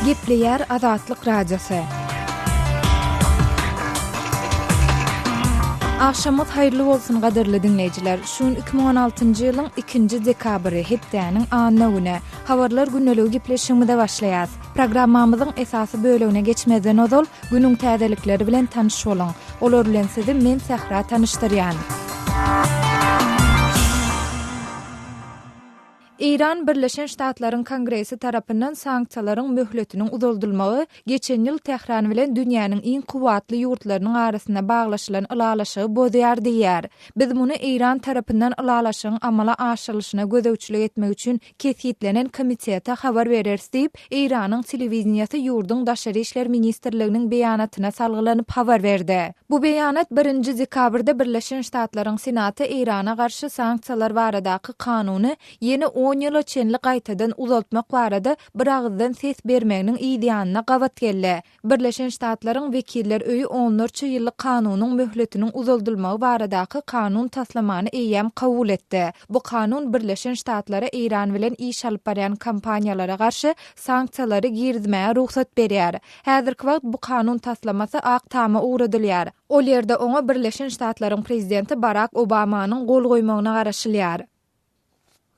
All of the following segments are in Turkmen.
Gepleýär Azatlyk Radiosy. Agşamyňyz haýyrly bolsun gadyrly diňleýjiler. Şu gün 2016-njy ýylyň 2-nji dekabry, hepdäniň anna güni. Habarlar gündeligi gepleşigimize başlaýas. Programmamyzyň esasy bölegine geçmezden ozal, günüň täzelikleri bilen tanyş boluň. Olar bilen sizi men Sähra tanyşdyrýan. Eýran Birleşen Ştatlaryň Kongresi tarapyndan sanksiýalaryň möhletiniň uzaldylmagy geçen ýyl Tähran bilen dünýäniň iň kuwwatly ýurtlarynyň arasynda baglaşylan ylalaşygy bozýar diýýär. Biz muny Eýran tarapyndan ylalaşygyň amala aşyrylyşyna gözegçilik etmek üçin kesgitlenen komitete habar bereris diýip, Eýranyň telewideniýesi ýurduň Daşary işler ministrliginiň beýanatyna salgylanyp habar berdi. Bu beýanat birinji dekabrda Birleşen Ştatlaryň Senaty Eýrana garşy sanksiýalar baradaky kanuny ýene on ýyla çenli gaýtadan uzaltmak barada biragyzdan ses bermeginiň yzýanyna gabat geldi. Birleşen Ştatlaryň Wekiller öýi onlarça ýyllyk kanunyň möhletiniň uzaldylmagy baradaky kanun taslamany eýýäm kabul etdi. Bu kanun Birleşen Ştatlara Eýran bilen iş alyp barýan kompaniýalara garşy sanksiýalary girizmäge rugsat berýär. Häzirki wagt bu kanun taslamasy Ak Tama ugradylýar. Ol ýerde oňa Birleşen Ştatlaryň prezidenti Barak Obamanyň gol goýmagyna garaşylýar.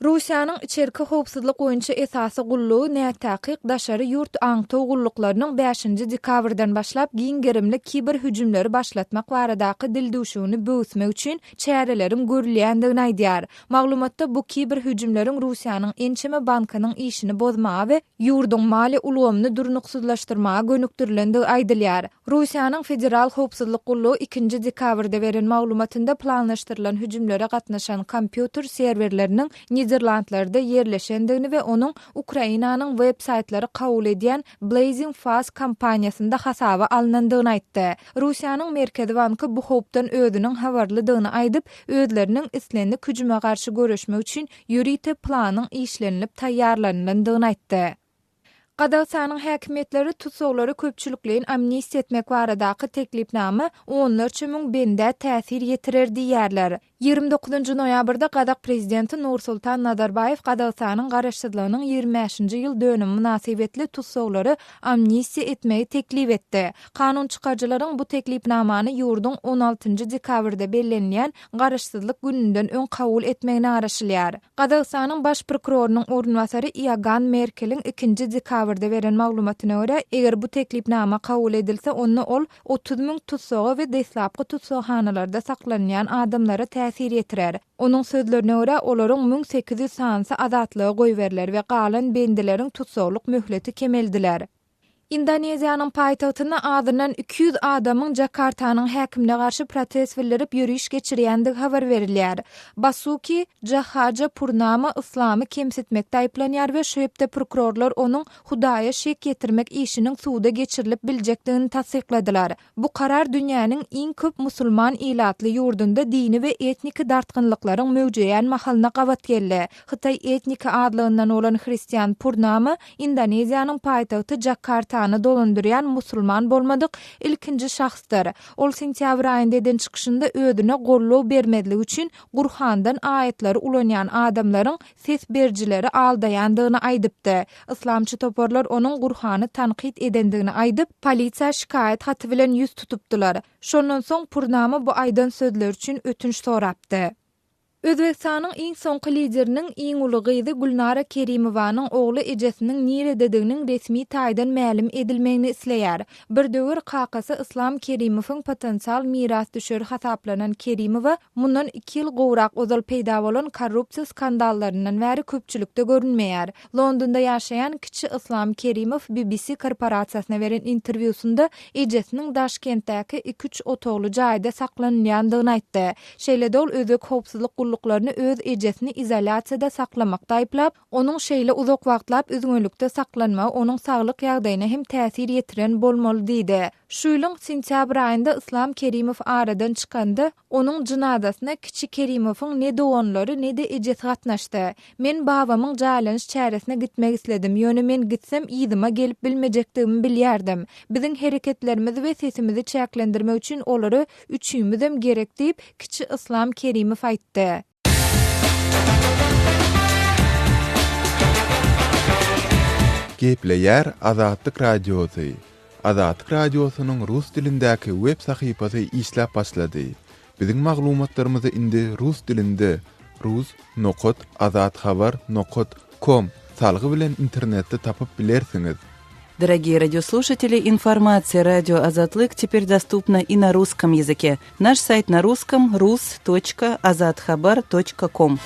Russiýanyň içerki howpsuzlyk boýunça esasy gullugy nätakyk daşary ýurt aňtaw gulluklarynyň bäşinji dekabrdan başlap giň gerimli kiber hüjümleri başlatmak baradaky dildüwşügini böwüsmek üçin çäreleriň görülýändigini aýdýar. Maglumatda bu kiber hüjümleriň Russiýanyň ençeme bankynyň işini bozmaga we ýurduň maliýe ulgamyny durnuksyzlaşdyrmaga gönükdirilendigi aýdylýar. Russiýanyň Federal howpsuzlyk gullugy ikinji dekabrda beren maglumatynda planlaşdyrylan hüjümlere gatnaşan kompýuter serwerleriniň Niderlandlarda ýerleşendigini we onuň Ukrainanyň web-saýtlary kabul edýän Blazing Fast kompaniýasynda hasaba alnandygyny aýtdy. Russiýanyň Merkezi banky bu howpdan özüniň habarlydygyny aýdyp, özleriniň islendik hüjüme garşy göreşmek üçin ýörite planyň işlenilip taýýarlanylandygyny aýtdy. Gazagystanyň häkimiýetleri tussaglary köpçülikleýin amnistiýa etmek baradaky teklipnama onlarça müň bendä täsir ýetirer diýýärler. 29 noýabrda gazak prezidenti Nursultan Nazarbaýew Gazagystanyň garaşsyzlygynyň 25-nji ýyl dönümi mynasybetli tussaglary amnistiýa etmegi teklip etdi. Kanun çykaryjylaryň bu teklipnamany ýurduň on altynjy dekabrda bellenilýän Garaşsyzlyk gününden öň kabul etmegine garaşylýar. Gazagystanyň Baş prokurorynyň orunbasary Iogann Merkeliň ikinji dekabrda beren maglumatyna görä, eger bu teklipnama kabul edilse, onda ol 30 müň tussaga we deslapky tussaghanalarda saklanylýan adamlara täsir ýetirer. Onuň sözlerine görä, olaryň 1800 sanysy azatlyga goýberiler we galan bendileriň tussaglyk möhleti kemeldiler. Indoneziýanyň paýtagtynda azyndan 200 adamyň Jakartanyň häkimine garşy protest bildirip ýöriş geçirýändigi habar berilýär. Basuki Jahaja Purnama yslamy kemsitmekde aýyplanýar we şu hepde prokurorlar onuň Hudaýa şek ýetirmek işiniň suda geçirilip biljekdigini tassykladylar. Bu karar dünýäniň iň köp musulman ilatly ýurdunda dini we etniki dartgynlyklaryň möwjeýän mahalyna gabat geldi. Hytaý etniki azlygyndan bolan hristian Purnama Indoneziýanyň paýtagty Jakartany dolandyrýan musulman bolmadyk ilkinji şahsdyr. Ol sentýabr aýynda eden çykyşynda özüne goldaw bermezlik üçin Gurhandan aýatlary ulanýan adamlaryň ses berijileri aldaýandygyny aýdypdy. Yslamçy toparlar onuň Gurhany tankyt edendigini aýdyp, polisiýa şikaýat haty bilen ýüz tutupdylar. Şondan soň Purnama bu aýdan sözleri üçin ötünç sorapdy. Özbegistanyň iň soňky lideriniň iň uly gyzy Gülnara Kerimowanyň ogly ejesiniň niredediginiň resmi taýdan mälim edilmegini isleýär. Bir döwür kakasy Yslam Kerimowyň potensial mirasdüşeri hasaplanan Kerimowa mundan iki ýyl gowrak ozal peýda bolan korrupsiýa skandallaryndan bäri köpçülikde görünmeýär. Londonda ýaşaýan kiçi Yslam Kerimow BBC korporasiýasyna beren interwýusynda ejesiniň Daşkentdäki iki-üç otagly jaýda saklanylýandygyny aýtdy. Şeýle-de ol özbek howpsuzlyk gulluklaryny öz ejesini izolýasiýada saklamakda aýyplap, Onuň şeýle uzak wagtlap üzňelikde saklanmagy onuň saglyk ýagdaýyna hem täsir ýetiren bolmaly diýdi. Şu ýylyň sentýabr aýynda Yslam Kerimow aradan çykanda, onuň jynazasyna kiçi Kerimowyň ne doganlary, ne-de ejesi gatnaşdy. Men babamyň jaýlanyş çäresine gitmek isledim, ýöne men gitsem yzyma gelip bilmejekdigimi bilýärdim. Biziň hereketlerimizi we sesimizi çäklendirmek üçin olara üçümizem gerek diýip, kiçi Yslam Kerimow aýtdy. Gepleýär Azatlyk Radiosy, Azatlyk Radiosynyň rus dilindäki web sahypasy işläp başlady. Biziň maglumatlarymyzy indi rus dilinde rus nokat azathabar nokat kom salgy bilen internetde tapyp bilersiňiz. Дорогие радиослушатели, информация радио Азатлык теперь доступна и на русском языке. Наш сайт на русском rus.azathabar.com.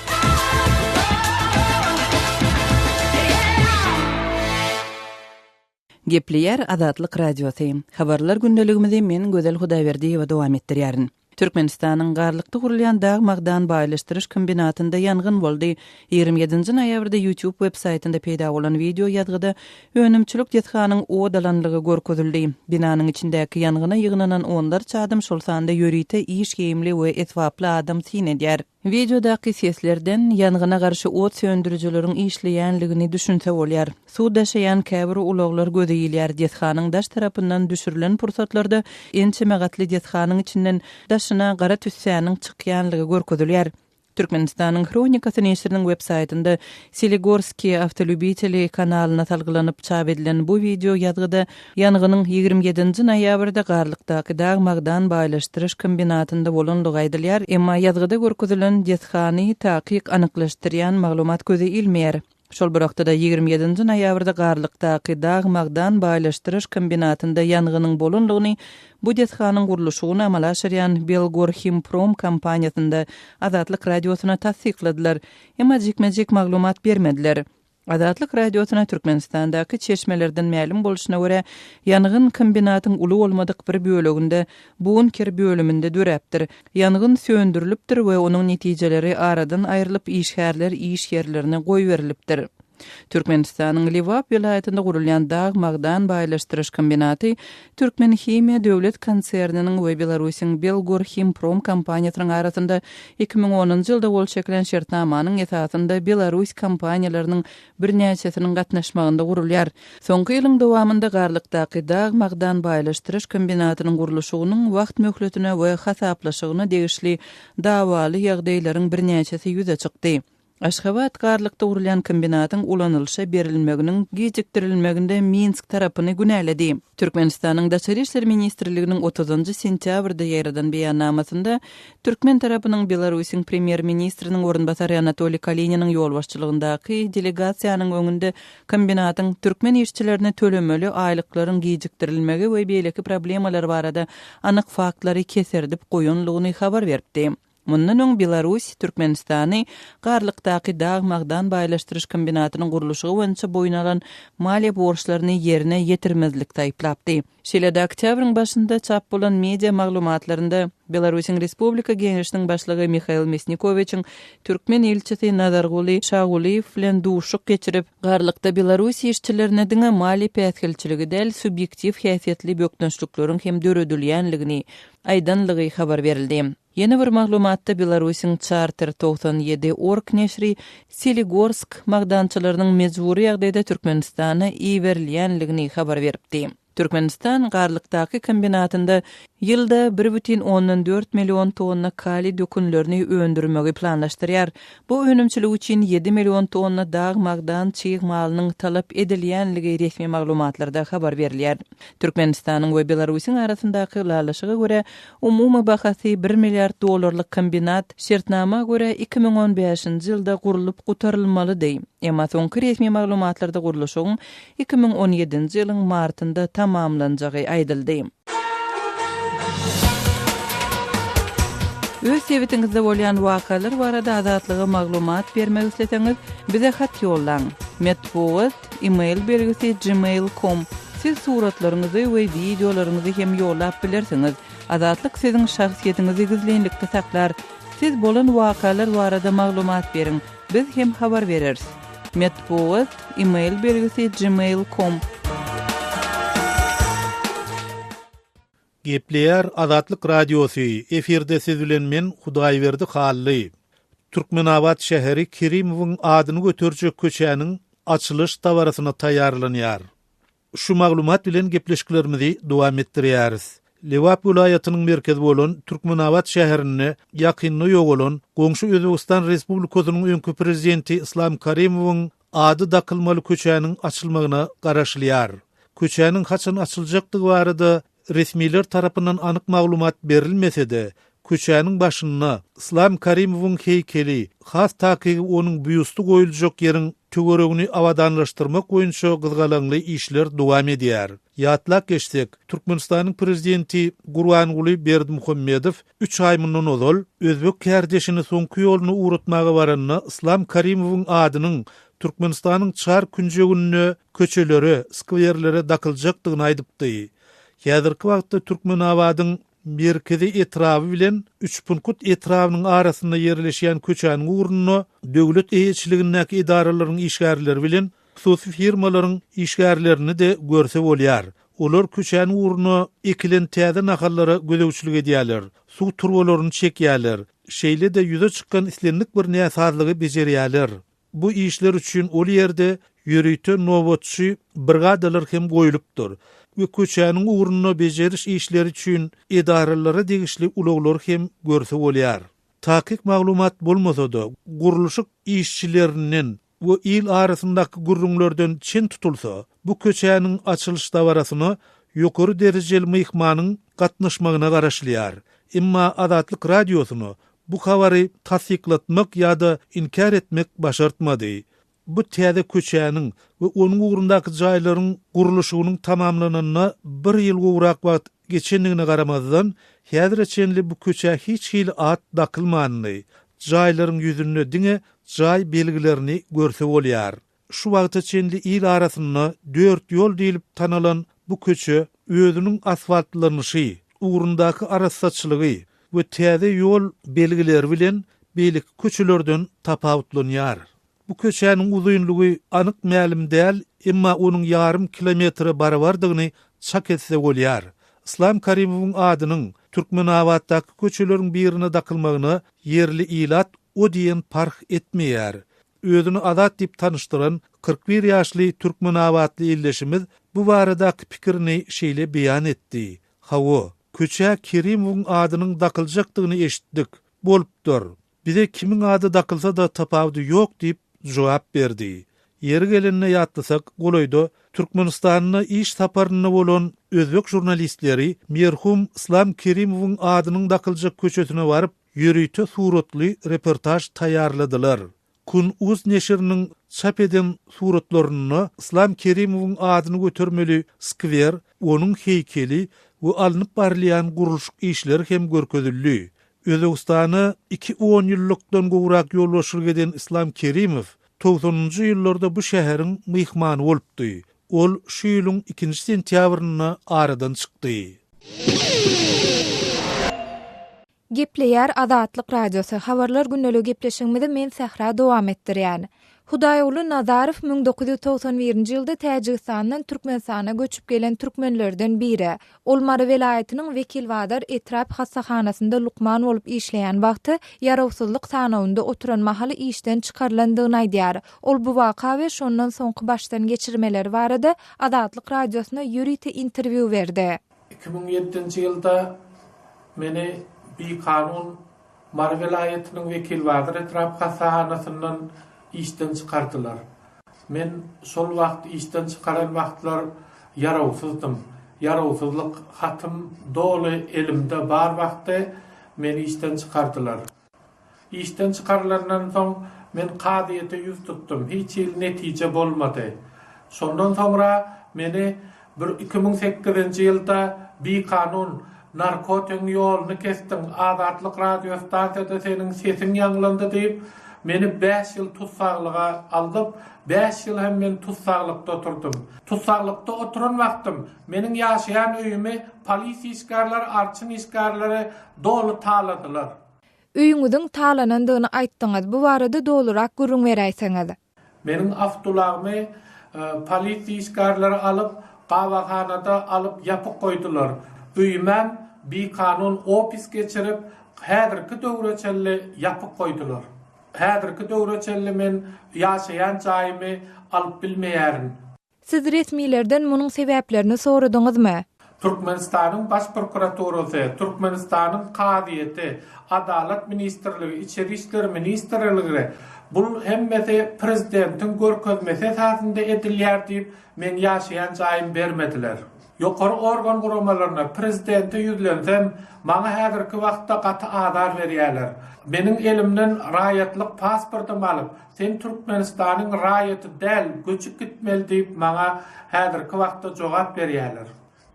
Gepleýär Azatlyk Radiosy. Habarlar gündeligimizi men Gözel Hudaýberdiýewa dowam etdirýärin. Türkmenistanyň Garlykda gurulýan dag-magdan baýlaşdyryş kombinatynda ýangyn boldy. 27-nji noýabrda YouTube web saýtynda peýda bolan wideo ýazgyda önümçilik desganyň ot alanlygy görkezildi. Binanyň içindäki ýangyna ýygnanan onlarça adam, şol sanda ýörite iş geýimli we esbaply adam syn edýär. Wideodaky seslerden ýangyna garşy ot söndürijileriň işleýänligini düşünse bolýar. Suw daşaýan käbir ulaglar göze ilýär. Desganyň daş tarapyndan düşürilen pursatlarda ençeme gatly desganyň içinden daşyna gara tüssäniň çykýanlygy görkezilýär. Türkmenistanyň Hronikasy neşiriniň web saýtynda Seligorskiýe awtolýubiteli kanalyna salgylanyp çap edilen bu wideo ýazgyda Ýangynyň 27 nji noýabrda Garlykdaky dag-magdan baýlaşdyryş kombinatynda bolandygy aýdylýar, emma ýazgyda görkezilen desgany takyk anyklaşdyrýan maglumat göze ilmeýär. Şol bir wagtda-da, 27 nji noýabrda Garlykdaky dag-magdan baýlaşdyryş kombinatynda ýangynyň bolandygyny bu desganyň gurluşygyny amala aşyrýan Belgorhimprom kompaniýasynda Azatlyk Radiosyna tassykladylar, emma jikme-jik maglumat bermediler. Azatlyk Radiosyna Türkmenistandaky çeşmelerden mälim bolşuna görä, ýangyn kombinatyň uly bolmadyk bir böleginde, bunker bölüminde döräpdir. Ýangyn söndürilipdir we onuň netijeleri aradan aýrylyp, işgärler iş ýerlerine goýberilipdir. Türkmenistanyň Lebap welaýatynda gurulýan dag-magdan baýlaşdyryş kombinaty Türkmenhimiýa döwlet konserniniň we Belarusyň Belgorhimprom kompaniýasynyň arasynda 2010-njy ýylda gol çekilen şertnamanyň esasynda belarus kompaniýalarynyň birnäçesiniň gatnaşmagynda gurulýar. Soňky ýylyň dowamynda Garlykdaky dag-magdan baýlaşdyryş kombinatynyň gurluşygynyň wagt möhletine we hasaplaşygyna degişli dawaly ýagdaýlaryň birnäçesi ýüze çykdy. Aşgabat Garlykda gurulýan kombinatyň ulanylyşa berilmeginiň gijikdirilmeginde Minsk tarapyny günäledi. Türkmenistanyň Daşary işler ministrliginiň otuzynjy sentýabrda ýaýradan beýannamasynda türkmen tarapynyň Belarusyň premýer-ministriniň orunbasary Anatoliý Kalininiň ýolbaşçylygyndaky delegasiýanyň öňünde kombinatyň türkmen işçilerine tölemeli aýlyklaryň gijikdirilmegi we beýleki problemalar barada anyk faktlary keserdip goýanlygyny habar beripdi. Mundan öň Belarus Türkmenistany Garlykdaky dag-magdan baýlaşdyryş kombinatynyň gurluşygy boýunça boýun alan maliýe borçlaryny ýerine ýetirmezlikde aýyplapdy. Şeýle-de oktýabryň başynda çap bolan media maglumatlarynda Belarusyň Respublika Geňeşiniň başlygy Mihail Mesnikowiçiň türkmen ilçisi Nazarguly Şagulyýew bilen duşuşyk geçirip, Garlykda belarus işçilerine diňe maliýe päsgelçiligi däl, subýektiw häsiýetli bökdençlikleriň hem döredilýänligini aýdanlygy habar berildi. Ýene bir maglumatda Belarusyň Charter 97 org neşri Seligorsk magdançylarynyň mejbury ýagdaýda Türkmenistana iberilýänligini habar beripdi. Türkmenistan Garlykdaky kombinatynda ýylda bir bütin ondan dört million tonna kaliý dökünlerini öndürmegi planlaşdyrýar. Bu önümçilik üçin ýedi million tonna dag-magdan çig malynyň talap edilýänligi resmi maglumatlarda habar berilýär. Türkmenistanyň we Belarusyň arasyndaky ylalaşyga görä, Umumy bahasy bir milliard dollarlyk kombinat, şertnama görä, 2015-nji ýylda gurlup gutarylmalydy. Emma soňky resmi maglumatlarda gurluşygyň 2017-nji ýylyň martynda tamamlanjagy aýdyldy. Öz sebitiňizde bolýan wakalar barada Azatlyga maglumat bermek isleseňiz, bize hat ýollaň. Metbugat, e-mail belgisi gmail com. Siz suratlaryňyzy we wideolaryňyzy hem ýollap bilersiňiz. Azatlyk siziň şahsyýetiňizi gizlinlikde saklar. Siz bolan wakalar barada maglumat beriň, biz hem habar bereris. Metbugat, e-mail belgisi gmail com. Gepleýär Azatlyk Radiosy, efirde siz bilen men Hudaýberdi Hally. Türkmenabat şäheri Kerimowyň adyny göterjek köçäniň açylyş dabarasyna taýýarlanýar. Şu maglumat bilen gepleşiklerimizi dowam etdirýäris. Lebap welaýatynyň merkezi bolan Türkmenabat şäherinde ýakynda ýogalan goňşy Özbegistan Respublikasynyň öňki prezidenti Yslam Karimowyň. ady dakylmaly köçäniň açylmagyna garaşylýar. Köçäniň haçan açyljakdygy barada resmiler tarapyndan anyk maglumat berilmese-de, köçäniň başynda Yslam Karimowyň heýkeli, has takygy onuň býusty goýuljak ýeriň töweregini abadanlaşdyrmak boýunça gyzgalaňly işler dowam edýär. Ýatlap geçsek, Türkmenistanyň Prezidenti Gurbanguly Berdimuhamedow üç aý mundan ozal, özbek kärdeşini soňky ýoluna ugratmaga baranda Yslam Karimowyň adynyň Türkmenistanyň çar künjeginde köçelere, skwerlere dakyljakdygyny aýdypdy. Häzirki wagtda Türkmenabadyň Merkezi etraby bilen Üçpunkt etrabynyň arasynda ýerleşýän köçäniň ugrunda döwlet eýeçiligindäki edaralaryň işgärleri bilen hususy firmalaryň işgärlerini-de görse bolýar. Olar köçäniň ugruna ekilen täze nahallara gözegçilik edýärler, suw turbalaryny çekýärler, şeýle-de ýüze çykan islendik bir näsazlygy bejerýärler. Bu işler üçin ol ýerde ýörite nobatçy brigadalar hem goýlupdyr we köçäniň ugrunda bejeriş işleri üçin edaralara degişli ulaglary hem görse bolýar. Takyk maglumat bolmasa-da, gurluşyk işçilerinden we il arasyndaky gürrüňlerden çen tutulsa, bu köçäniň açylyş dabarasyna ýokary derejeli myhmanyň gatnaşmagyna garaşylýar. Emma Azatlyk Radiosyna Bu habary tassyklatmak ýa-da inkär etmek başartmady. Bu täze köçäniň we onuň ugrundaky jaýlaryň gurluşygynyň tamamlananyna bir ýyl gowrak wagt geçendigine garamazdan, häzire çenli bu köçä hiç hili at dakylmandy. Jaýlaryň ýüzünde diňe jaý belgilerini görse bolýar. Şu wagta çenli il arasynda Dört ýol diýlip tanalan bu köçe özüniň asfaltlanyşy, ugrundaky arassaçylygy we täze ýol belgileri bilen beýleki köçelerden tapawutlanýar. Bu köçäniň uzynlygy anyk mälim däl, emma onuň ýarym kilometre barabardygyny çak etse bolýar. Yslam Karimowyň adynyň Türkmenabatdaky köçeleriň birine dakylmagyna ýerli ilat o diýen parh etmeýär. Özüni Azat diýip tanyşdyran 41 ýaşly türkmenabatly ildeşimiz bu baradaky pikirini şeýle beýan etdi, Hawa, köçä Kerimowyň adynyň dakyljakdygyny eşitdik. Bolupdyr. Bize kimiň ady dakylsa-da tapawudy ýok diýip jogap berdi. Ýeri gelende ýatlasak, golaýda Türkmenistanda iş saparynda bolan özbek žurnalistleri merhum Yslam Kerimowyň adynyň dakyljak köçesine baryp, ýörite suratly reportaž taýýarladylar. Kun uz neşiriniň çap eden suratlarynda Yslam Kerimowyň adyny götermeli skwer, onuň heýkeli we alnyp barylýan gurluşyk işleri hem görkezildi. Özbegistana iki onýyllykdan gowrak ýolbaşçylyk eden Yslam Kerimow togsanynjy ýyllarda bu şäheriň myhmany bolupdy. Ol şu ýylyň ikinji sentýabrynda aradan çykdy. Gepleýär Azatlyk Radiosy, Habarlar gündeligi gepleşigimizi men Sähra dowam etdirýän. Hudaýguly Nazarow 1991-nji ýylda Täjigistandan Türkmenistana göçüp gelen türkmenlerden biri. Ol Mary welaýatynyň Wekilbazar etrap hassahanasynda lukman bolup işleýän wagty ýarawsyzlyk sanawynda oturan mahaly işden çykarylandygyny aýdýar. Ol bu waka we şondan soňky başdan geçirmeleri barada Azatlyk Radiosyna ýörite interwýu berdi. 2007-nji ýylda meni bikanun Mary welaýatynyň Wekilbazar etrap hassahanasyndan işden çykardylar. Men şol wagt işden çykaran wagtlar ýarawsyzdym. Ýarawsyzlyk hatym doly elimde bar wagty meni işden çykardylar. Işden çykarylandan soň men kazyýete ýüz tutdum. Hiç hili netije bolmady. Şondan soňra meni bir 2008-nji ýylda bikanun narkotigiň ýoluny kesdiň, Azatlyk radiostansiýada seniň sesiň ýaňlandy diýip, meni bäş ýyl tussaglyga aldyp, bäş ýyl hem men tussaglykda oturdym. Tussaglykda oturan wagtym meniň ýaşaýan öýümi polisiýa işgärleri, arçyn işgärleri doly taladylar. Öýüňiziň talanandygyny aýtdyňyz, bu barada dolurak gürrüň beräýseňiz? Meniň awtoulagymy polisiýa işgärleri alyp, gabahanada alyp ýapyk goýdular. Öýümem bikanun opis geçirip, häzirki döwre çenli ýapyk goýdular. Häzirki döwre çenli men ýaşaýan jaýymy alyp bilmeýärin. Siz resmilerden munuň sebäplerini soradyňyzmy? Türkmenistanyň Baş prokuraturasy, Türkmenistanyň kazyýeti, Adalat ministrligi, Içeri işler ministrligi bul hemmesi prezidentiň görkezmesi esasynda edilýär diýip, meň ýaşaýan jaýym bermediler. Ýokary organ guramalaryna, prezidente ýüzlensem, maňa häzirki wagtda gaty azar berýärler. Meniň elimden raýatlyk pasportymy alyp, sen Türkmenistanyň raýaty däl, göçüp gitmeli diýip maňa häzirki wagtda jogap berýärler.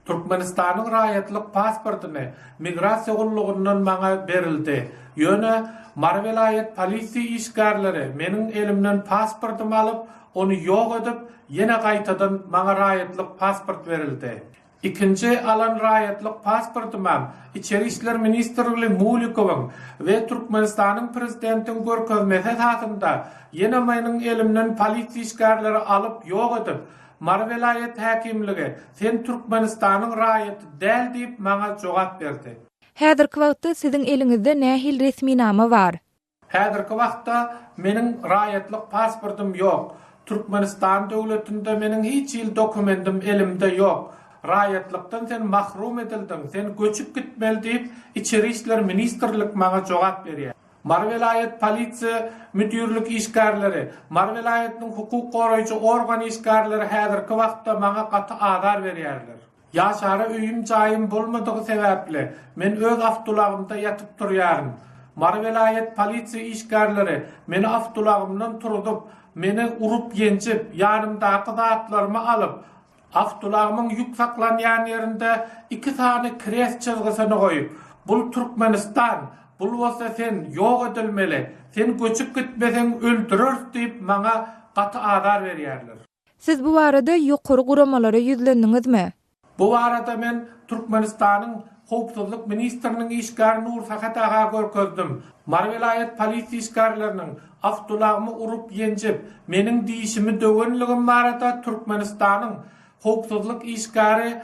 Türkmenistanyň raýatlyk pasportyny migrasiýa gullugyndan maňa berildi. Ýöne Mary welaýat polisiýa işgärleri meniň elimden pasportymy alyp, ony ýok edip, ýene gaýtadan maňa raýatlyk pasport berildi. Ikinji alan raýatlyk pasportymam Içeri işler ministrli Mulikowyň we Türkmenistanyň Prezidentiň görkezmesi esasynda ýene meniň elimden polisiýa işgärleri alyp ýok edip, Mary welaýat häkimligi sen Türkmenistanyň raýaty däl diýip maňa jogap berdi. Häzirki wagtda siziň eliňizde nähili resminama bar? Häzirki wagtda meniň raýatlyk pasportym ýok. Türkmenistan döwletinde meniň hiç hili dokumendim elimde ýok. Raýatlykdan sen mahrum edildiň, sen göçüp gitmeli diýip, Içeri işler ministrlik maňa jogap berýär. Mary welaýat polisiýa müdirlik işgärleri, Mary welaýatynyň hukuk goraýjy organ işgärleri häzirki wagtda maňa gaty azar berýärler. Ýaşara öýüm-jaýym bolmadygy sebäpli, men öz awtoulagymda ýatyp turýaryn. Mary welaýat polisiýa işgärleri meni awtoulagymdan turuzyp, meni urup-ýenjip, ýanymdaky zatlarymy alyp, awtoulagymyň ýük saklanýan ýerinde iki sany krest çyzgysyny goýup, Bul Türkmenistan, bul bolsa sen, ýok edilmeli, sen göçüp gitmeseň öldüreris diýip, maňa gaty azar berýärler. Siz bu barada ýokary guramalara ýüzlendiňizmi? Bu barada men Türkmenistanyň Howpsuzlyk ministriniň işgäri Nursähet aga görkezdim. Mary welaýat polisiýa işgärleriniň awtoulagymy urup-ýenjip, meniň dişimi döwenligim barada Türkmenistanyň Howpsuzlyk işgäri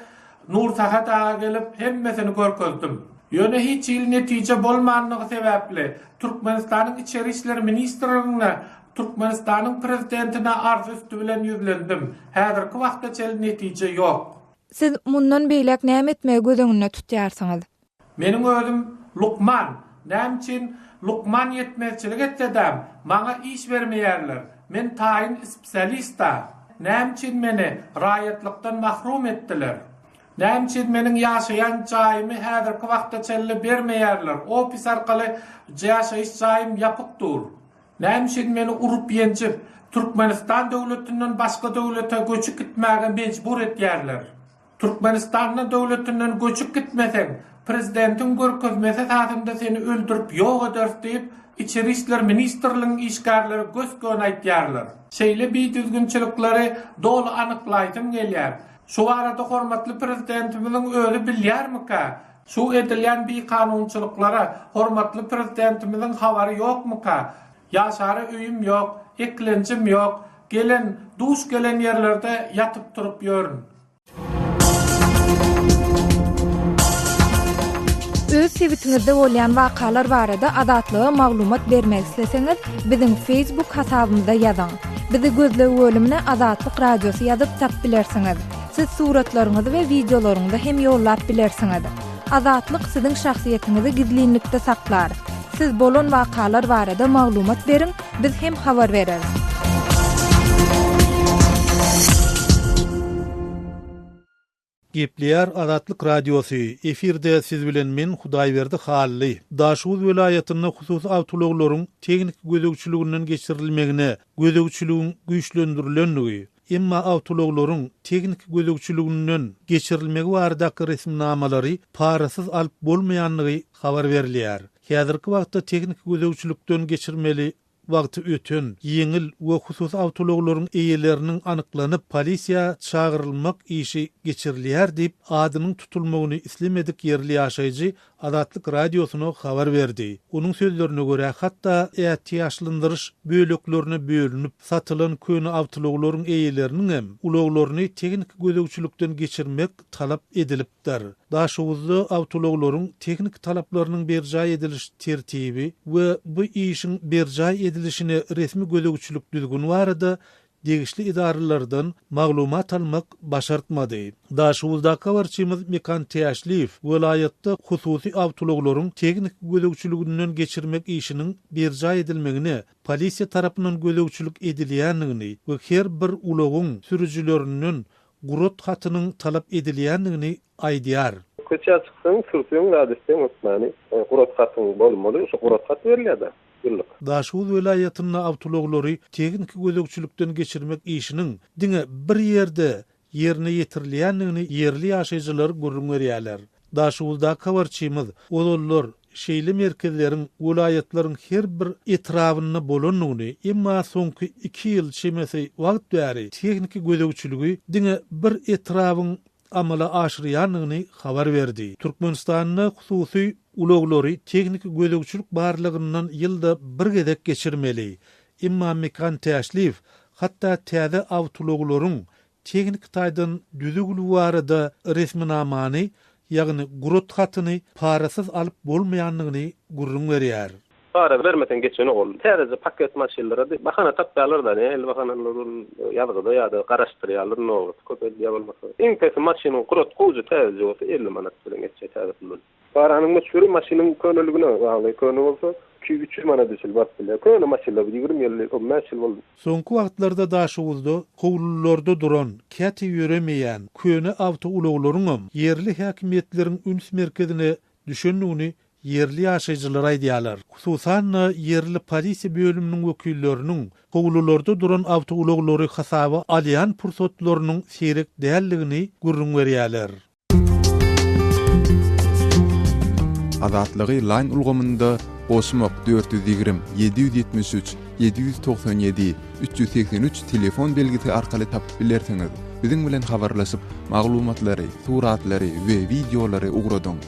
Nursähet aga gelip hemmesini görkezdim. Ýöne hiç hili netije bolmanlygy sebäpli Türkmenistanyň Içeri işler ministrligine Türkmenistanyň Prezidentine arza üsti bilen ýüzlendim. Häzirki wagta çenli netije ýok. Siz mundan beýläk näme etmegi göz öňünde tutýarsyňyz? Meniň özüm lukman. Näme üçin lukman ýetmezçilik etsedem, maňa iş bermeýärler. Men taýyn spesialist-a. Näme üçin meni raýatlykdan mahrum etdiler? Näme üçin meniň ýaşaýan jaýymy häzirki wagta çenli bermeýärler? Ofis arkaly ýaşaýyş jaýym ýapyk dur. Näme üçin meni urup-ýenjip, Türkmenistan döwletinden başga döwlete göçüp gitmäge mejbur edýärler? Türkmenistanda döwletinden göçüp gitmeseň, prezidentiň görkezmesi esasynda seni öldürip ýok ederis diýip, Içeri işler ministrligiň işgärleri gös-göni aýtýarlar. Şeýle bidüzgünçilikleri doly anyklaýsym gelýär. Şu barada hormatly prezidentimiziň özi bilýärmikä? Şu edilýän bikanunçylyklara hormatly prezidentimiziň habary ýokmuka? Ýaşara öýüm ýok, eklenjim ýok, gelen, duş gelen ýerlerde ýatyp-turup ýörün. Öz sebitiňizde bolýan wakalar barada Azatlyga maglumat bermek isleseňiz, biziň Facebook hasabymyza ýazyň. Bizi gözleg bölümine Azatlyk Radiosy ýazyp tap bilersiňiz. Siz suratlaryňyzy we wideolaryňyzy hem ýollap bilersiňiz. Azatlyk siziň şahsyýetiňizi gizlinlikde saklar. Siz bolan wakalar barada maglumat beriň, biz hem habar bereris. Gepleýär Azatlyk Radiosy, efirde siz bilen men Hudaýberdi Hally. Daşoguz welaýatynda hususy awtoulaglaryň tehniki gözegçiliginden geçirilmegine gözegçiligiň güýçlendirilendigi, Emma awtoulaglaryň tehniki gözegçiliginden geçirilmegi baradaky resminamalary parasyz alyp bolmaýandygy habar berilýär. Häzirki wagtda tehniki gözegçilikden geçirmeli wagty öten, ýeňil we hususy awtoulaglaryň eýeleriniň anyklanyp, polisiýa çagyrylmak işi geçirilýär diýip, adynyň tutulmagyny islemedik ýerli ýaşaýjy Azatlyk Radiosyna habar berdi. Onuň sözlerine görä, hatda ätiýaçlandyryş böleklerine bölünip satylan köne awtoulaglaryň eýeleriniňem ulaglaryny tehniki gözegçilikden geçirmek talap edilipdir. Daşoguzda awtoulaglaryň tehniki talaplarynyň berjaý ediliş tertibi we bu işiň berjaý edilişine resmi gözegçilik düzgüni barada. degişli edaralardan maglumat almak başartmady. Daşoguzdaky habarçymyz Mekan Täşliýew welaýatda hususy awtoulaglaryň tehniki gözegçiliginden geçirmek işiniň berjaý edilmegine polisiýa tarapyndan gözegçilik edilýändigini we her bir ulagyň sürüjilerinden gurat hatynyň talap edilýändigini aýdýar. Köçä çyksaň, sürseň, zat etseň hökmany gurat hatyň bolmaly, şo gurat hat berilýär-de ýyllyk. Daşoguz welaýatynda awtoulaglary tehniki gözegçilikden geçirmek işiniň diňe bir ýerde ýerine ýetirilýändigini ýerli ýaşaýjylar gürrüň berýärler. Daşoguzdaky habarçymyz ozallar şeýle merkezleriň welaýatlaryň her bir etrabynda bolandygyny, emma soňky iki ýyl çemesi wagt bäri tehniki gözegçiligi diňe bir etrabyň amala aşyrýandygyny habar berdi. Türkmenistanda hususy ulaglary tehniki gözegçilik barlagyndan ýylda bir gezek geçirmeli. Emma Mekan Täşliýew hatda täze awtoulaglaryň tehniki taýdan düzüwligi barada resminamany, ýagny gurat hatyny parasyz alyp bolmaýandygyny gürrüň berýär. Para bermeseň geçenok ol. Täzeje paket maşynlara bahana tapýarlar-da, nähili bahanalar ol ýazgyda ýa-da garaşdyrýarlar nobaty köpeldýär bolmasa. Iň pesi maşynyň gurat gowja täzeje bolsa 50 manat bilen geçýär täze puldan. Paranyň möçberi maşynyň köneligine bagly, köne bolsa 200-300 manada çenli baryp bilýär. Köne maşynlar bu 20 ýyl, 15 ýyl boldy. Soňky wagtlarda Daşoguzda howlularda duran, käte ýöremeýän köne awtoulaglaryňam ýerli häkimiýetleriň üns merkezine düşendigini ýerli ýaşaýjylar aýdýarlar. Hususan-da, ýerli polisiýa bölüminiň wekilleriniň howlularda duran awtoulaglary hasaba alýan pursatlarynyň seýrek däldigini gürrüň berýärler. Azatlygy Line ulgamynda goşmak 420 773 797 383 telefon belgisi arkaly tapyp bilersiňiz. Biziň bilen habarlaşyp, maglumatlary, suratlary we wideolary ugradyň.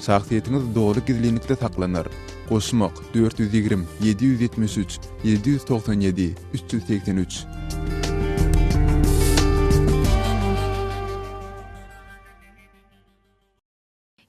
Şahsyýetiňiz doly gizlinlikde saklanar. Goşmak, 420 773 797 383.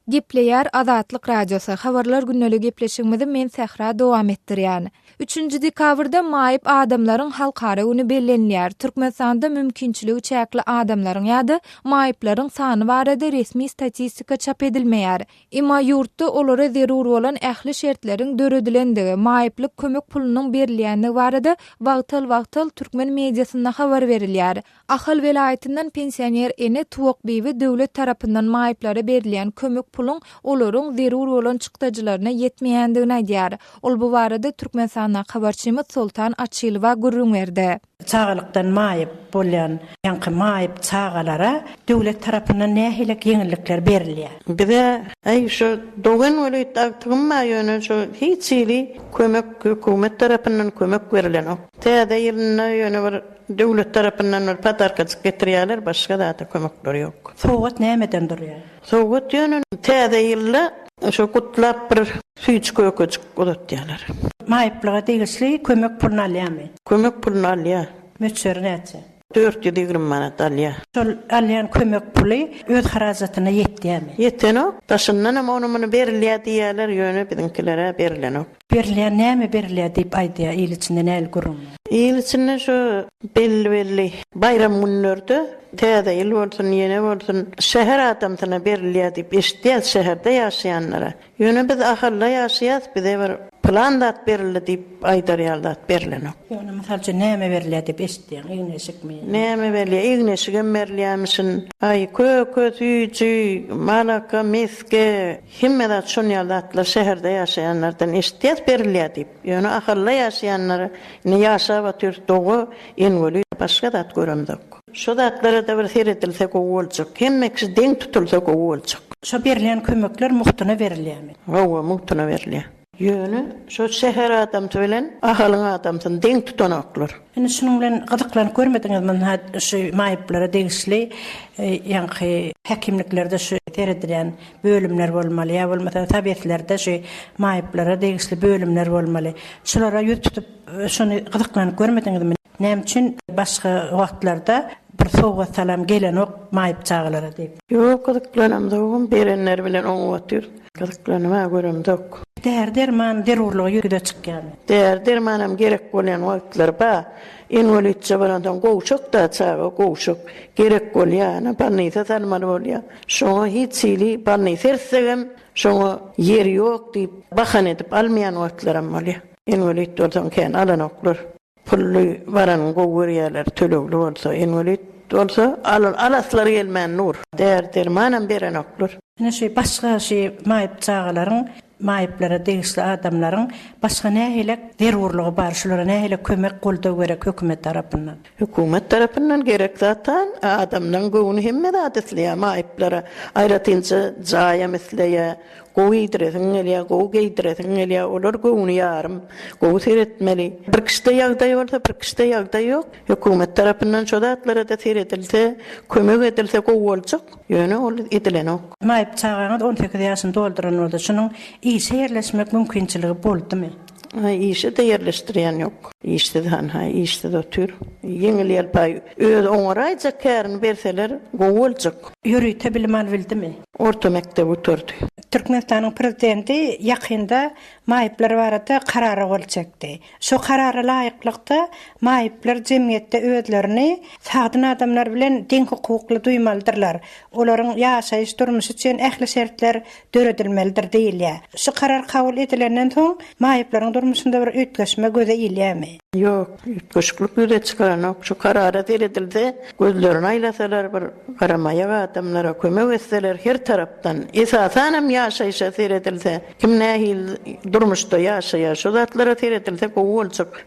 Gepleýär Azatlyk Radiosy, Habarlar gündeli gepleşigimizi men Sähra dowam etdirýän. Üçünji dekabrda maýyp adamlaryň halkara güni bellenilýär. Türkmenistanda mümkinçiligi çäkli adamlaryň ýa-da maýyplaryň sany barada resmi statistika çap edilmeýär. Emma ýurtda olara zerur bolan ähli şertleriň döredilendigi, maýyplyk kömek pulunyň berilýändigi barada wagtal-wagtal türkmen mediasynda habar berilýär. Ahal welaýatyndan pensioner ene Tuwakbibi döwlet tarapyndan maýyplara berilýän kömek puluň olaryň zerur bolan çykdajylaryna ýetmeýändigini aýdýar. Ol bu barada Türkmenistandaky habarçymyz Soltan Açylowa gürrüň berdi. Çagalykdan maýyp bolýan ýaňky maýyp çagalara döwlet tarapyndan nähili ýeňillikler berilýär? Bize aý şo dogan welin agtygym bar ýöne şo hiç hili kömek hökümet tarapyndan kömek berilenok. Täze ýylynda ýöne bir döwlet tarapyndan bir podarkajyk getirýärler, başga zada kömekleri ýok. Sowgat nämeden durýar? Sowgat ýöne Täze ýylda şo gutlap bir süýji kökejik uzatýarlar. Maýyplyga degişli kömek puluny alýarmy? Kömek puluny alýar. Möçberi näçe? 420 manat alýar. Şol alýan kömek puly öz harajatyna ýetýärmi? Ýetenok. Daşyndanam ony-muny berilýär diýýärler, ýöne biziňkilere berilenok. Berilýär näme berilýär diýip aýdýar il içinde näl gürrüň bar. Il içinde şu belli-belli baýram günlerde täze ýyl bolsun ýene bolsun şäher adamsyna berilýär diýip eşitýäs şäherde ýaşaýanlara. Ýöne biz Ahalda ýaşaýas bize bir pylan zat berildi diýip aýdar ýaly zat berilenok. Ýöne mysal üçin näme berilýär diýip eşitýäň egin-eşikmi? Näme berilýär egin-eşigem berilýärmişin. Aý köke süýji malaka mesge. Hemme zat şon ýaly zatlar şäherde ýaşaýanlardan eşitýäs berilýär diýip. Ýöne Ahalda ýaşaýanlara indi ýaşap otyrys doga enweli başga zat göremzok. Şo zatlarada bir seredilse gowy boljak. Hemme kişi deň tutulsa gowy boljak. Şo berilýän kömekler mugtuna berilýärmi? Hawa mugtuna berilýär. Ýöne şo şäher adamsy bilen Ahalyň adamsyny deň tutanoklar. Indi şunuň bilen gyzyklanyp görmediňizmi ynha şu maýyplara degişli ýaňky häkimliklerde şu seredilýän bölümler bolmaly ýa bolmasa sowetlerde şu maýyplara degişli bölümler bolmaly. Şulara ýüz tutup şuny gyzyklanyp görmediňizmi? Näme üçin başga wagtlarda bir. sowgat-salam gelenok maýyp çagalara diýip. Ýok, gyzyklanamzogam, berenleri bilen oňup otyr. Gyzyklanyp-a göremzok. Däri-derman zerurlygy ýüze çykýarmy? Däri-dermanam gerek bolýan wagtlary bar. Inwalidçe bolansoň gowşak-da çaga, gowşak. Gerek bolýar, ana, bolnisa salmaly bolýar. Şoňa hiç hili bolnisa eltsegem, şoňa ýer ýok diýip, bahana edip almaýan wagtlaram bolýar. Inwalid bolsaň kän alanoklar. Pully baranyny gowy görýärler, tölegli bolsa, inwalid bolsa alaslary gelmän dur. Däri-dermanam berenoklar. Ine şu başga şu maýyp çagalaryň, maýyplara degişli adamlaryň başga nähili zerurlygy bar, şulara nähili kömek, goldaw gerek hökümet tarapyndan? Hökümet tarapyndan gerek zat adamlaň göwni hemme zat isleýär, maýyplara aýratynça jaýam isleýär, Gowy iýdiresiň gelýär, gowy geýdiresiň gelýär, olar göwni ýarym, gowy seretmeli. Bir kişide ýagdaý bolsa, bir kişide ýagdaý ýok. Hökümet tarapyndan şo zatlara-da seredilse, kömek edilse gowy boljak. Ýöne ol edilenok. Maýyp çagaňyz 18 ýaşyny dolduran bolsa, şunuň işe ýerleşmek mümkinçiligi boldumy? Aý, işe-de ýerleşdirýän ýok. Işsiz hanha, işsiz otyr. Ýeňil-ýelpaý özi oňaraýjak kärini berseler gowy boljak. Ýörite bilim alybildimi? Orta mekdebi gutardy. Türkmenistanyň Prezidenti ýakynda maýyplar barada Karara gol çekdi. Şo Karara laýyklykda, maýyplar jemgyýetde özlerini sagdyn adamlar bilen deňhukukly duýmalydyrlar, olaryň ýaşaýyş durmuşy üçin ähli şertler döredilmelidir diýilýär. Şu Karar kabul edilenden soň, maýyplaryň durmuşynda bir üýtgeşme göze ilýärmi? Ýok, üýtgeşiklik ýüze çykaranok. Şu Karara seredilse, gözlerini aýlasalar bir Garamaýak adamlara kömek etseler her tarapdan, esasanam ýaşaýşa seredilse, kim nähili durmuşda ýaşaýar şo zatlara seredilse gowy boljak.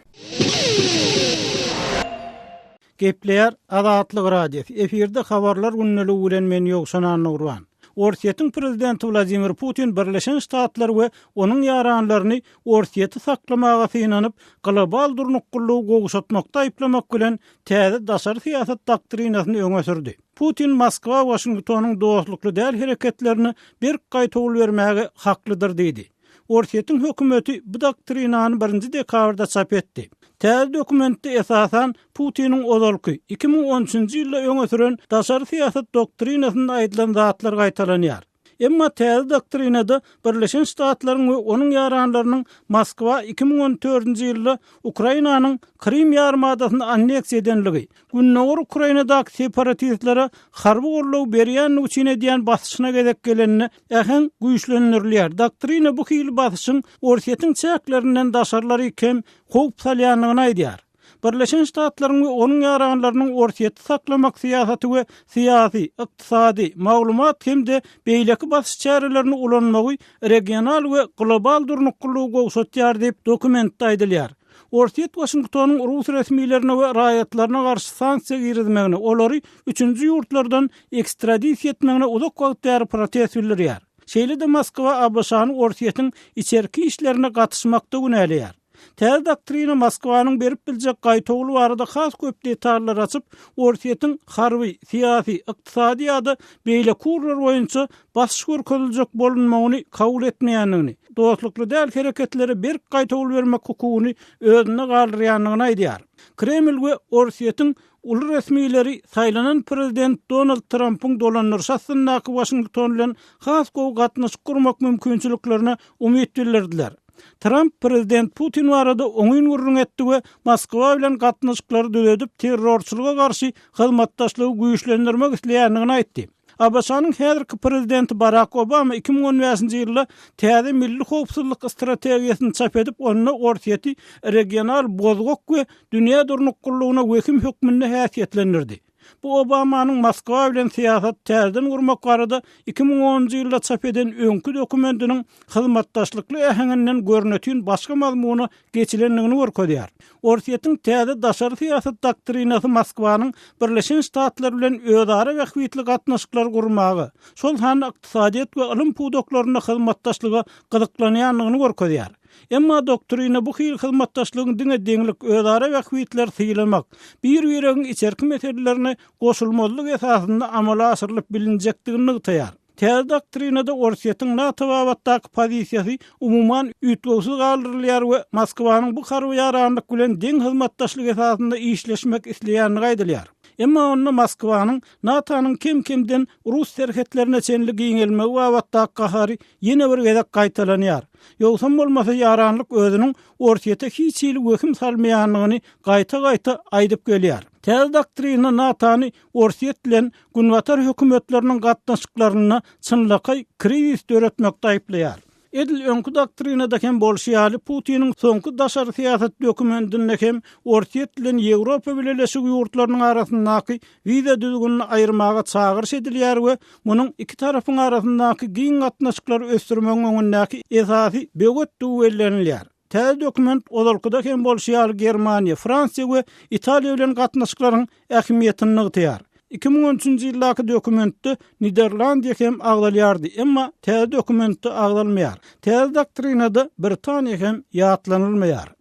Gepleýär Azatlyk Radiosy, efirde Habarlar gündeligi bilen men Ýowşan Annagurban. Orsýetiň prezidenti Wladimir Putin Birleşen Ştatlary we onuň ýaranlaryny Orsýeti saklamaga synanyp, global durnuklylygy gowşatmakda aýyplamak bilen, täze daşary syýasat doktrinasyny öňe sürdi. Putin Moskwa Waşingtonyň dostlukly däl hereketlerine berk gaýtawul bermäge haklydyr diýdi. Orsýetiň hökümeti bu doktrinany birinji dekabrda çap etdi. Täze dokumentde esasan Putiniň ozalky, 2013-nji ýylda öňe süren daşary syýasat doktrinasynda aýdylan zatlar gaýtalanýar. Emma täze doktrinada Birleşen Ştatlaryň we onuň ýaranlarynyň Moskwa 2014-nji ýylda Ukrainanyň Krym ýarymadasyny anneksiýa edenligi, gündogar Ukrainadaky separatistlere harby goldaw berýändigi üçin edýän basyşyna gezek gelende äheň güýçlendirilýär. Doktrina bu hili basyşyň Orsýetiň çäklerinden daşarylary kem howp salýandygyny aýdýar. Birleşen Ştatlaryň we onuň ýaranlarynyň Orsýeti saklamak syýasaty we syýasy, ykdysady, maglumat hem-de beýleki basyş çärelerini ulanmagy regional we global durnuklylygy gowşatýar diýip, dokumentde aýdylýar. Orsýet Waşingtonyň rus resmilerine we raýatlaryna garşy sanksiýa girizmegine, olary üçünji ýurtlardan ekstradisiýa etmegine uzak wagt bäri protest bildirýär. Şeýle-de Moskwa ABŞ-ny Orsýetiň içerki işlerine gatyşmakda günäleýär. Täze doktrina Moskwanyň berip biljek gaýtawuly barada has köp detallary açyp, Orsýetiň harby, syýasy, ykdysady ýa-da beýleki ugurlar boýunça basyş görkeziljek bolunmagyny kabul etmeýändigini, dostlukly däl hereketlere berk gaýtawul bermek hukugyny özünde galdyrýandygyny aýdýar. Kreml we Orsýetiň uly resmileri saýlanan prezident Donald Trampyň dolandyryşy astyndaky Waşington bilen has gowy gatnaşyk gurmak mümkinçiliklerine umyt bildirdiler. Tramp prezident Putin barada oňyn gürrüň etdi we Moskwa bilen gatnaşyklary düzedip, terrorçylyga garşy hyzmatdaşlygy güýçlendirmek isleýändigini aýtdy. ABŞ-nyň häzirki prezidenti Barak Obama 2015-nji ýylda täze milli howpsuzlyk strategiýasyny çap edip, onda Orsýeti regional bozgak we dünýä durnuklylygyna wehim hökmünde häsiýetlendirdi. Bu Obamanyň Moskwa bilen syýasaty täzeden gurmak barada 2010-njy ýylda çap eden öňki dokumentiniň hyzmatdaşlykly äheňinden görnetin başga mazmuna geçilendigini görkezýär. Orsýetiň täze daşary syýasat doktrinasy Moskwanyň Birleşen Ştatlar bilen özara bähbitli gatnaşyklary gurmaga, şol sanda ykdysadyýet we ylym pudaklarynda hyzmatdaşlyga gyzyklanýandygyny görkezýär. Emma doktrina bu hili hyzmatdaşlygyň diňe deňlik, özara bähbitleri sylamak, bir-biregiň içerki meselelerine goşulmazlyk esasynda amala aşyrylyp bilinjekdigini nygtaýar. Täze doktrinada Orsýetiň NATO babatdaky pozisiýasy umuman üýtgewsiz galdyrylýar we Moskwanyň bu harby ýaranlyk bilen deň hyzmatdaşlyk esasynda işleşmek isleýändigi aýdylýar. Emma onda Moskwanyň NATO-nyň kem-kemden rus serhetlerine çenli giňelmegi babatdaky gahary ýene bir gezek gaýtalanýar. Ýogsam bolmasa ýaranlyk özüniň Orsýete hiç hili wehim salmaýandygyny gaýta-gaýta aýdyp gelýär. Täze doktrina NATO-ny Orsýet bilen Günbatar hökümetleriniň gatnaşyklarynda çynlakaý krizis döretmekde aýyplaýar. Edil öňki doktrinada hem bolşy ýaly, Putiniň soňky daşary syýasat dokumentinde hem Orsýet bilen Ýewropa Bileleşigi ýurtlarynyň arasyndaky wiza düzgünini aýyrmaga çagyryş edilýär we munuň iki tarapyň arasyndaky giň gatnaşyklary ösdürmegiň öňündäki esasy böwetdigi bellenilýär. Täze dokument ozalkyda hem bolşy ýaly Germaniýa, Fransiýa we Italiýa bilen gatnaşyklaryň ähmiýetini nygtaýar. 2013-nji ýyldaky dokumentde Niderlandiýa hem agzalýardy, emma täze dokumentde agzalmaýar. Täze doktrinada Britaniýa hem ýatlanylmaýar.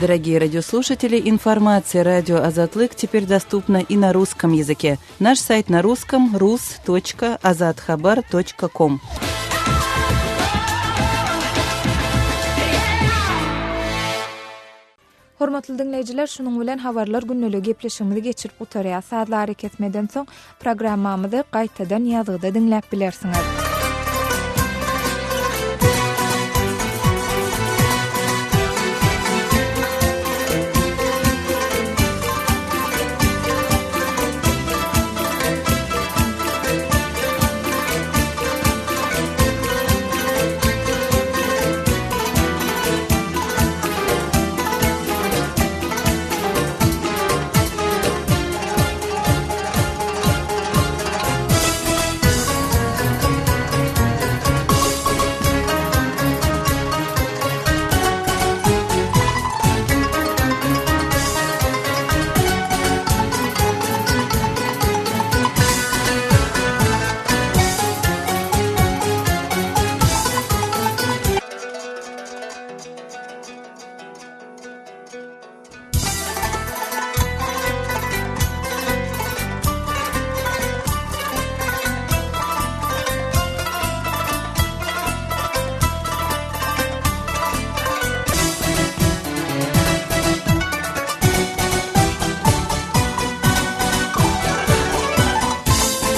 Дорогие радиослушатели, информация радио Азатлык теперь доступна и на русском языке. Наш сайт на русском rus.azathabar.com. Hormatly diňleýjiler, şunuň bilen habarlar gündeligi gepleşigimizi geçirip gutarýas. Sazly arakesmeden soň programmamyzy gaýtadan ýazgyda diňläp bilersiňiz.